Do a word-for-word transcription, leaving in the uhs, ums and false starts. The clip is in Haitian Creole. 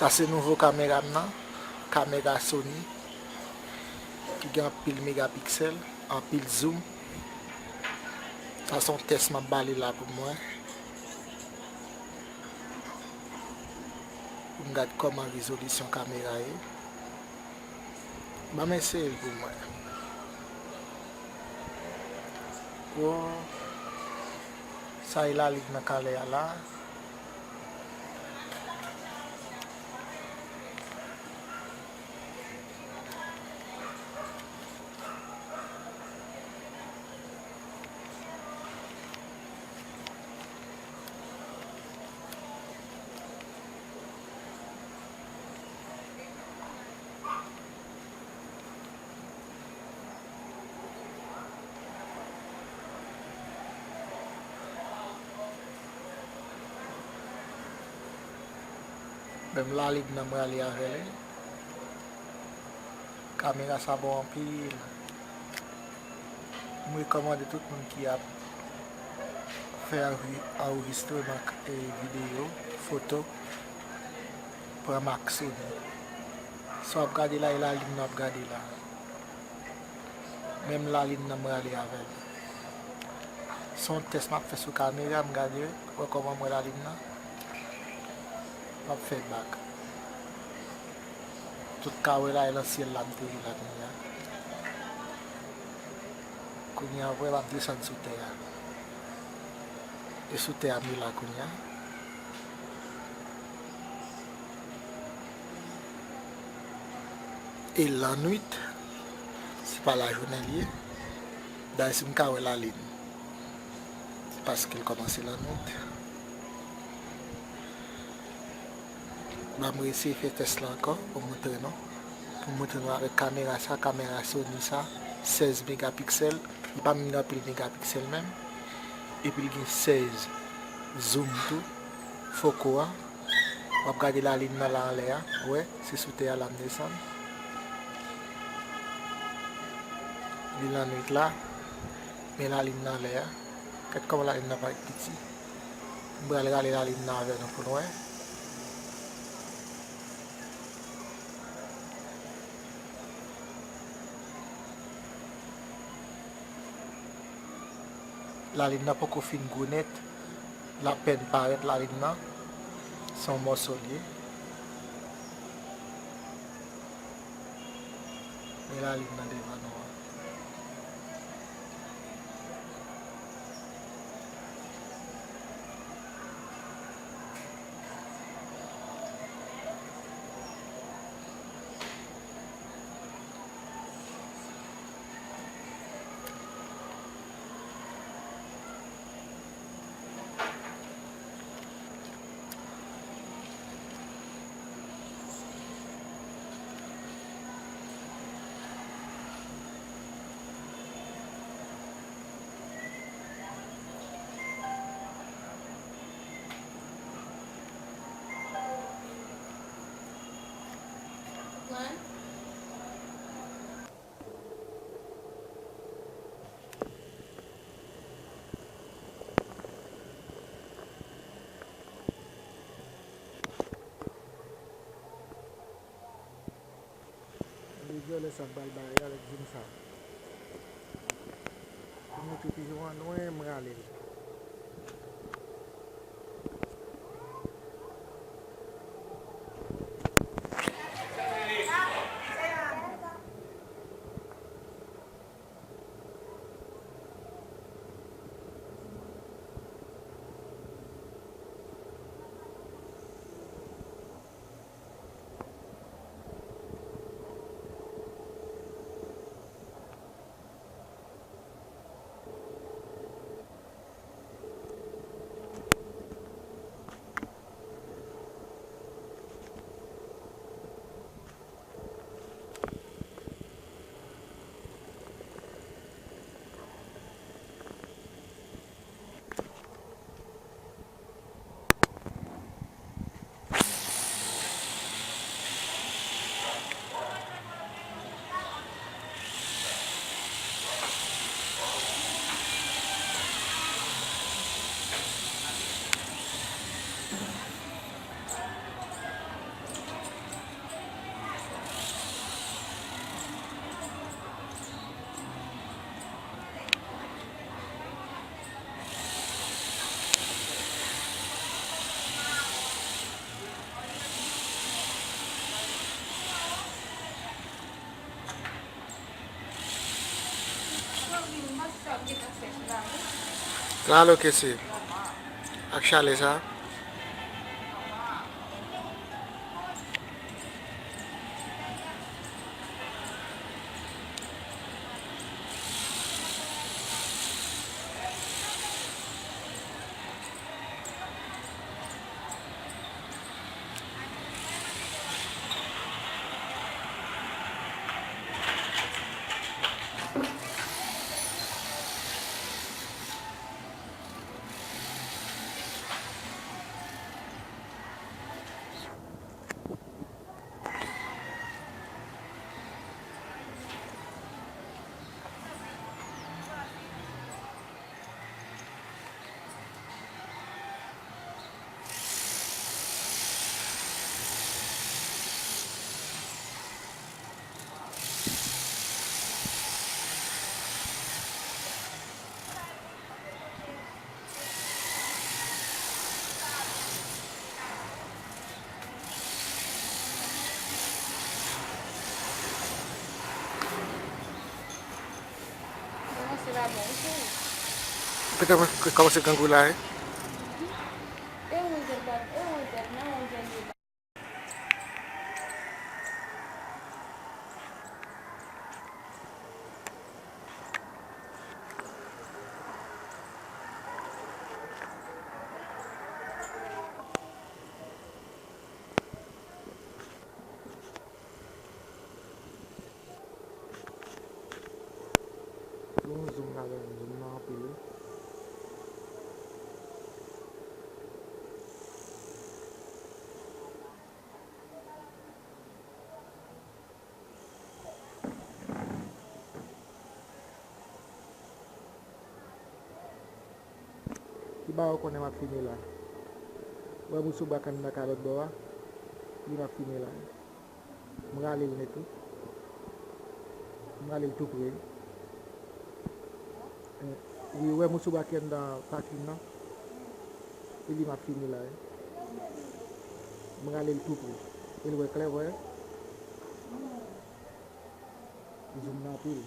Sa se nouvo kamera m nan, kamera Sony, ki gen anpil megapiksèl, anpil zoom. Sa se yon tès m ap ba li la pou mwen. Pou m gad kòman rezolisyon kamera ye. Ban m eseye l pou mwen. Wo, sa e lalin nan k anlè a la. Menm lalin nan m rale avè l, wi. Kamera sa bon anpil. M rekòmande tout moun ki ap fè anvi-, anrejistreman k-, e videyo, foto, pran mak Sony. Sa w ap gade la, e lalin nan w ap gade la. Menm lalin nan m rale avè l. Se yon tès m ap fè sou kamera, m gade, wè kòman m wè lalin nan. M ap fè bak. Tout ka wè la, e nan syèl la m te ye la kounye a. Kounye a, vre, m ap desann sou tè a. E sou tè a m ye la kounye a. E lannwit, se pa lajounen l ye. Dayè, si m ka wè lalin, se paske l kòmanse lannwit. Ban m eseye fè tès la ankò pou m montre nou. Pou m montre nou avèk kamera sa, kamera Sony sa, sèz megapiksèl. Li pa menm gen anpil megapiksèl menm. Epi l gen sèz zoom tou. Foko a. W ap gade lalin nan la anlè a. Ou wè, se sou tè a la m desann. Li lannwit la. Men lalin nan anlè a. Gad kòman lalin nan parèt piti. M pral rale lalin nan avè nou pou n wè. Lalin nan poko fin gwo nèt. L apèn parèt lalin nan. Se yon mòso l ye. Men lalin nan devan nou an. Gade vyolè sa pral bare avèk zoom sa. Pou montre pijon an lwen, m rale l. Alo, kese. Ak chalè sa. Kòmanse la bon, wi, cheri. Kòmanse grangou la, wi. E wouj, e wouj, nan wouj li. Bon, zoom ladan, zoom nan anpil, wi. Ki ba ou konnen m ap fime la. Wè moso bwa kann nan ka lòt bò a. Li m ap fime la. M rale l nèt wi. M rale l tou pre. Wi, wè moso bwa ki anndan pakin nan. E li m ap fime la wi. M rale l tou pre. E l wè klè, wè. Zoom nan anpil.